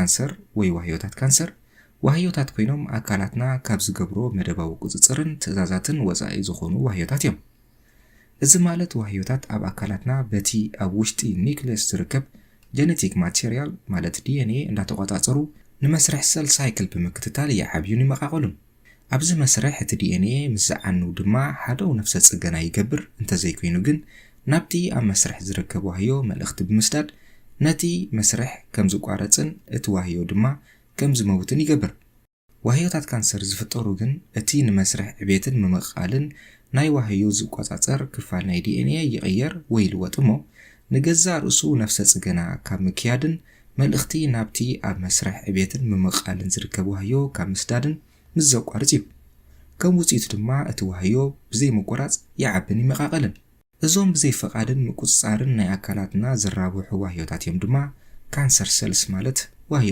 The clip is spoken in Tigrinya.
ካንሰር ወይ ዋህዮታት ካንሰር ዋህዮታት ኮይኖም ኣካላትና ካብ ዝገብሮ መደባዊ ቁጽጽርን ትእዛዛትን ወጻኢ ዝኾኑ ዋህዮታት እዮም። እዚ ማለት ዋህዮታት ኣብ ኣካላትና በቲ ኣብ ውሽጢ ኒክለስ ዝርከብ ጀነቲክ ማቴሪያል ማለት ዲ ኤን ኤ እንዳተቆጻጸሩ ንመስርሕ ሰል ሳይክል ብምክትታል ይዓብዩን ይመቓቐሉን። ኣብዚ መስርሕ እቲ ዲ ኤን ኤ ምስ ዝዓኑ ድማ ሓደው ነፍሰ ጽገና ይገብር፣ እንተዘይኮይኑ ግን ናብቲ ኣብ መስርሕ ዝርከብ ዋህዮ መልእኽቲ ብምስዳድ ነቲ መስርሕ ከም ዝቋረጽን እቲ ዋህዮ ድማ ከም ዝመውትን ይገብር። ዋህዮታት ካንሰር ዝፍጠሩ ግን እቲ ንመስርሕ ዕቤትን ምምቕቓልን ናይ ዋህዮ ዝቆጻጸር ክፋል ናይ ዲ ኤን ኤ ይቕየር ወይ ይልወጥ እሞ ንገዛእ ርእሱ ነፍሰ ጽገና ካብ ምክያድን መልእኽቲ ናብቲ ኣብ መስርሕ ዕቤትን ምምቕቓልን ዝርከብ ዋህዮ ካብ ምስዳድን ምስ ዘቋርጽ እዩ። ከም ውጽኢቱ ድማ እቲ ዋህዮ ብዘይ ምቁራጽ ይዓብን ይመቓቐልን። እዞም ብዘይ ፍቓድን ምቁጽጻርን ናይ ኣካላትና ዝራብሑ ዋህዮታት እዮም ድማ ካንሰር ሰልስ ማለት ዋህዮ